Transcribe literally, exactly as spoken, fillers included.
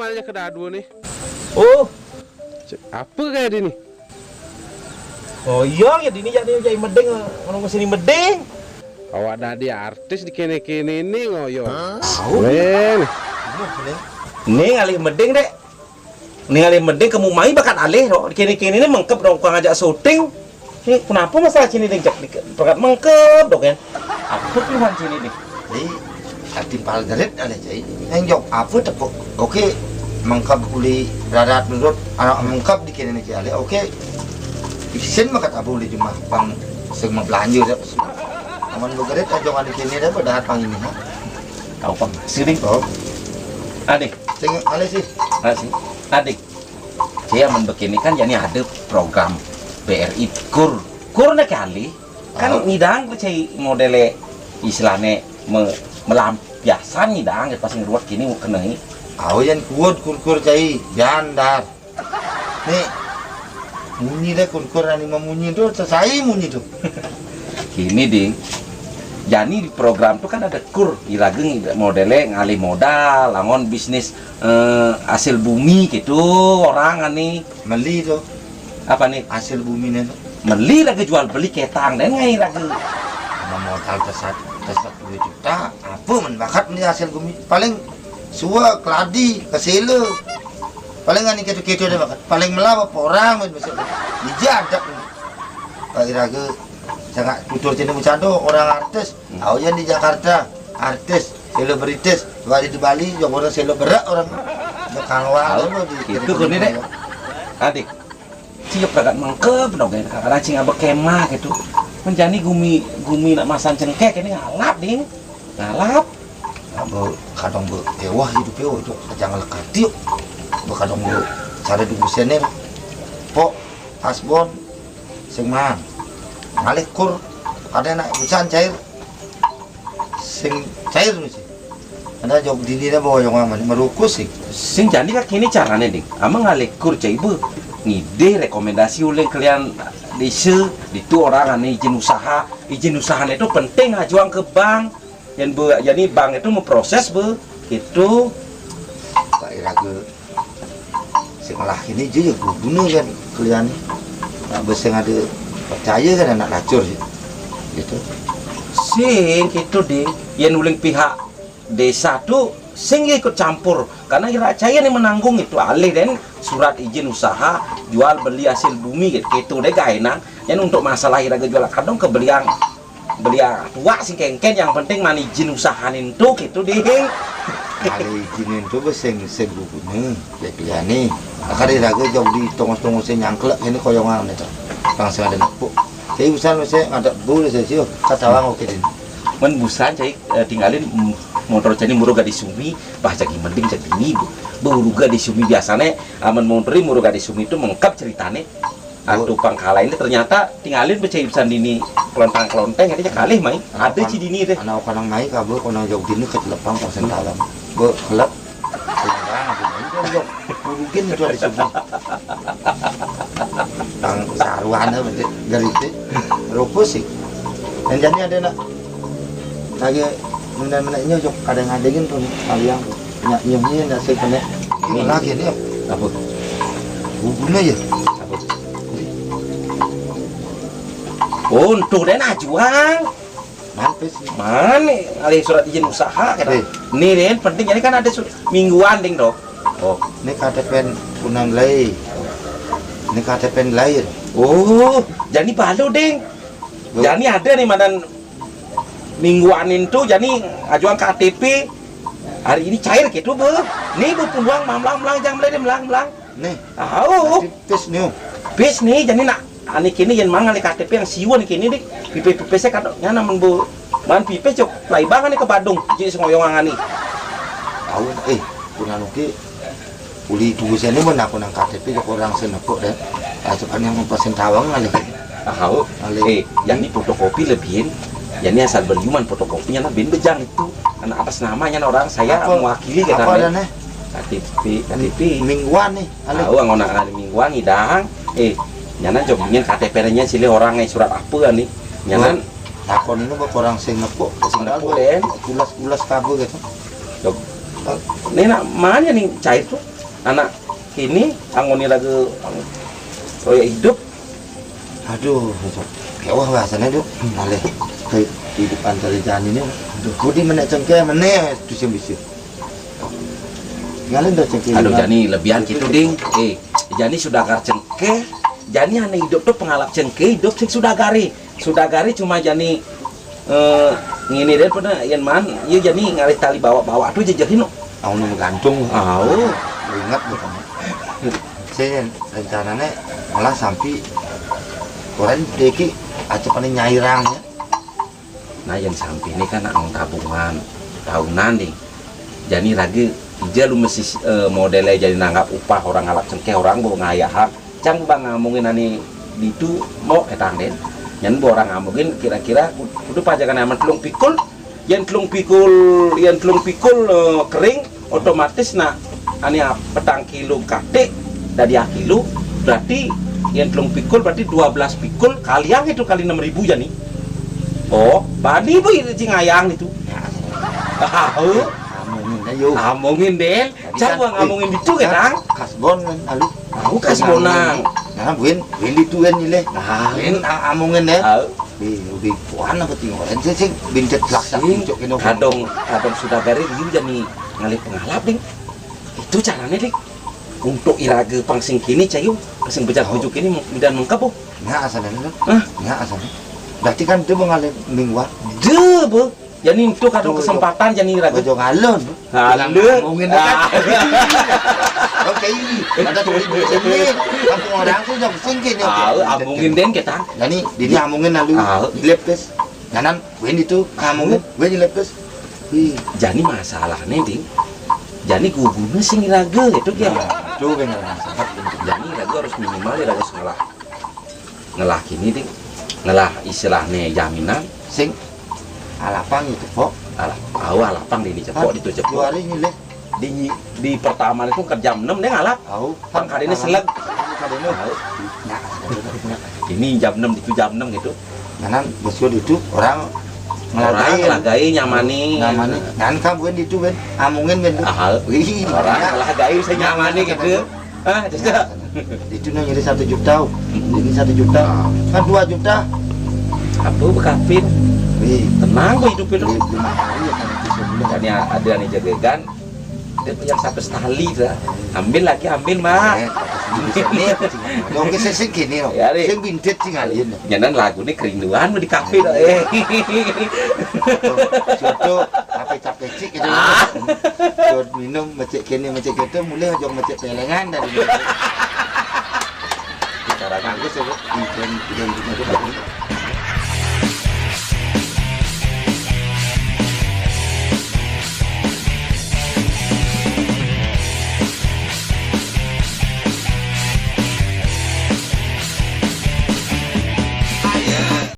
Aja ke dadua nih. Oh. Cek, apa kayak dini? Oh iya, ya dini jadi jadi meding, orang sini meding. Awak dadi artis di kene-kene ini ngoyo. Tahu. Nih, nih alih meding, Dek. Nih alih meding kamu mai bakat alih, dok. Di kene-kene ini mengkep dong, kau ngajak syuting. Ini kenapa masalah sini, Dek? Cek, di-, bakat mengkep dong, kan? Apa keluhan sini, Dek? Jadi, hati pal gerit ada, Cai. Yang jawab apa tepuk? Oke, mengkep uli darat nurut, anak mengkep di kene ni, Cai. Oke. Isin makat apa uli jumah, bang, sing mau belanja, Dek. Aman begerit aja kan di kene dah, berdahat pang ini, ha? Tahu, Bang. Sini. Oh. Adik. Sing, alih sih. Alih sih. Adik. Saya aman begini kan, jadi ada program B R I kur. Kur nak kali. Kan ah, ngidang ku cai modele istilahnya me-, melampiasan ngidang, pas ngeruat kini mau kenai. Au yang kuat kur-kur cai, jandar. Nih, munyi deh kur-kur ani memunyi tu, selesai munyi tu. Kini, Ding. Jadi di program tu kan ada kur, irageng modele ngalih modal, langon bisnis, eh, hasil bumi gitu, orang ani. Meli tu. Apa nih? Hasil bumi nih tu. Meli raga jual beli ketang dan ngai raga. Sama modal tesat, tesat dua juta, apa men bakat meli hasil bumi? Paling sua keladi, kesela. Paling ani ketu-ketu ada bakat. Paling mela apa orang men besok. Ija adat ni. Pak iraga sangat tutur cina mucado orang artis. Hmm. Au yang di Jakarta artis, selebritis, wali di Bali, yang orang seleberat orang. Bekang wal. Au, itu kuni, Dek. Adik. Siap ragat mengkep dong, kan? Kadang-kadang cing abek kemah gitu. Menjani gumi, gumi nak masan cengkeh ini ngalap, Ding. Ngalap. Abek kadang be ewah hidup ewah itu, jangan lekat yuk. Be kadang be cara dulu senir. Pok, asbon, sing mang. Ngalih kur, ada nak usan cair. Sing cair mesti. Ada jawab dini dah bawa jawab aman, merukus sih. Sing jadi kak ini caranya, Ding. Ama ngalih kur cai be. Ngidih rekomendasi uleng kalian desa, itu orang ane izin usaha. Izin usaha itu penting ajuang ke bank. Yang be, jadi bank itu memproses be. Gitu. Pak iraga. Sing lah ini je ya guna kan kalian. Nak be sing ada percaya kan anak lacur sih. Gitu. Sing gitu, Ding. Yang uleng pihak desa tu sing ikut campur. Karena ira cai ni menanggung itu alih dan surat izin usaha, jual beli hasil bumi gitu. Gitu deh gaenang. Yang untuk masalah iraga jual kadang ke beliang beli ah, tua sih kengken, yang penting mani izin usahanin tuh gitu, Ding. Kali izinin tuh be sing sing gugune, ya pilihan nih. Akar iraga jauh di tongos-tongos sing nyangklek ini koyongan itu. Bang sing ada nepuk. Jadi usaha mesti ngadep bu deh sih, kata orang oke din. Men busan cai, eh, tinggalin, mm, motor cai murah gak di sumi, bah jadi mending jadi ini bu. Bu udah gak di sumi biasanya, aman motor murah gak di sumi itu mengkap ceritane. Atuh pangkala ini ternyata tinggalin becai pisan dini kelontang-kelonteng, ini kalih mai. Ada ci dini deh. Anak orang mai kabur kono jauh dini ke lepang pasang talam. Be kelep. Sembarang aku main kan jauh. Mungkin itu ada subuh. Tang saruan apa sih? Garite. Rukus sih. Dan jadi ada nak lagi, mena-mena nyok kadang ada gin tuh kalian. Nyak nyuhnya ndak sing kena. Ini lagi nih. Apa? Bubune ya? Apa? Oh, entuh deh nah juang. Mana sih? Mana alih surat izin usaha kata. Eh. Nih, Ren, penting ini kan ada su-, mingguan ding dok. Oh, ini K T P punang lai. Ini K T P lain. Oh, jadi balu ding. Jadi ada nih madan mingguan itu jadi ajuang K T P hari ini cair gitu be. Nih bu peluang mamlang-mamlang jang melede melang-melang. Nih. Au. Pis nih. Pis nih jadi nak ani kini yang mangan K T P yang siun kini dik. Pipe-pipe saya kadoknya namun bu man pipe cok laibangan nih ke Badung jadi sengoyongan nih. Au, eh, punan oke. Uli tugu sini pun aku nang K T P jok orang senepuk deh. Asupan yang mau pasien tawang kali. Tahu. Kali. Eh, yang di fotokopi lebihin. Yang ini asal beli man fotokopinya lah bin bejang itu. Karena atas namanya orang saya apa, mewakili apa katanya. Ada nih? K T P, K T P. Mingguan nih. Kali. Tahu, nggak nak ada mingguan ngidang. Eh, nyana jobingin K T P-nya silih orang, eh, surat apa nih? Nyana. Takon ini buat orang sing nepuk. Sing nepuk, den. Pulas-pulas kabur gitu. Jok. Ini nak mana nih cair tuh? Anak kini anggon iraga, oh ya, idup. Aduh, kewah rasanya, Duk. Malih kehidupan dari jani ini. Aduh, budi menek cengkeh, menek tuh sing bisa. Ngalih dah cengkeh. Aduh, jani lebihan gitu, Ding. Eh, jani sudagar cengkeh. Jani ané idup tuh pengalap cengkeh, idup sing sudagaré. Sudagaré cuma jani, eh, ngini deh, pernah yén man, iya jani ngalih tali bawak-bawak tuh jejehin, no. Au, nemu gantung. Au. Ingat, Duk. Saya rencanané malah sampai orang deki aja pada nyairang, ya. Nah, yang sampai ini kan ang tabungan tahunan nih. Jani raga, ija lu mesti, eh, modele jani nanggap upah orang ngalap cengkeh, orang bawa ngayahang. Cang bang ngamungin ani ditu mau ketang den. Nyan bawa orang ngamungin kira-kira kudu pajakan aman telung pikul. Yang telung pikul, yang telung pikul, eh, kering, otomatis nak ani petang kilo katik, dadi akilo, berarti yang telung pikul berarti dua belas pikul, kaliang itu kali enam ribu jani. Oh, bani bu itu cing ayang itu. Tahu? Ngomongin ayo. Ngomongin den. Cang gua ngomongin ditu, eh, ketang. Kasbon kan, alu. Tahu kasbonang. Nah, buin, buin ditu kan, nyileh. Nah, buin, ngomongin deh. Tahu. Di, di puan apa tinggal? Sing, sing, bintet laksak. Sing, pucuk kino. Kadang, kadang sudagaré, iya jani ngalih pengalap, Ding. Itu carané, Ding. Untuk iraga pang sing kini, cayu, sing bejat bujuk kini, dan mengkap, Bu. Nya asalnya, Ding. Hah? Nya asalnya. Berarti kan dia mengalih mingguan. Deh, Bu. Jani itu kadang kesempatan jani iraga. Ojo ngalun. Ngalun. Ngomongin deh, kan. Oke, ini. Ada tulis di sini. Kampung orang tuh jam sing kini, oke. Ah, ngomongin den ketang. Jani, dini ngomongin lalu. Ah. Dilepes. Nanan, wen itu ngomongin, wen dilepes. Wih. Jani masalahné, Ding. Jani guguna sing iraga itu, ya. Nah, itu bener masalah. Jani iraga harus minimal iraga sekolah. Ngelah kini, Ding. Ngelah istilahné jaminan. Sing alapang itu, Pok. Alah, au alapang di cepok, di tu cepok. Dua hari ini, leh. Di, di pertama itu ke jam enam dia ngalap. Au. Pang kadéné seleg. Kadéné. Au. Nah, ini jam enam, itu jam enam gitu. Nanan, bos itu orang ngelagai. Orang ngelagai, nyamani. Nyamani. Nan kamu kan itu kan, amungin kan. Ah, wih, orang ngelagai saya nyamani gitu. Ah, cocok. Itu nang jadi satu juta. Ini satu juta. Kan dua juta. Apa bekapin? Wih. Tenang kok hidup itu. Wih, lima hari ya, kan itu sebulan. Dan ya ada nih jagegan. Dia punya satu setali tuh. Ambil lagi, ambil, Mak. Eh, ini, ini, ini. Oke, saya sih gini, loh. Ya, Ri. Saya bintit sih ngalih. Nyanan lagu nih kerinduan di kafe, loh, eh. Soto, soto, apa cap kecik gitu. Ah. Soto minum, mecek kene, mecek gitu, mulai ojok mecek pelengan dari. Cara bagus ya, Bu. Iya, iya, iya, iya.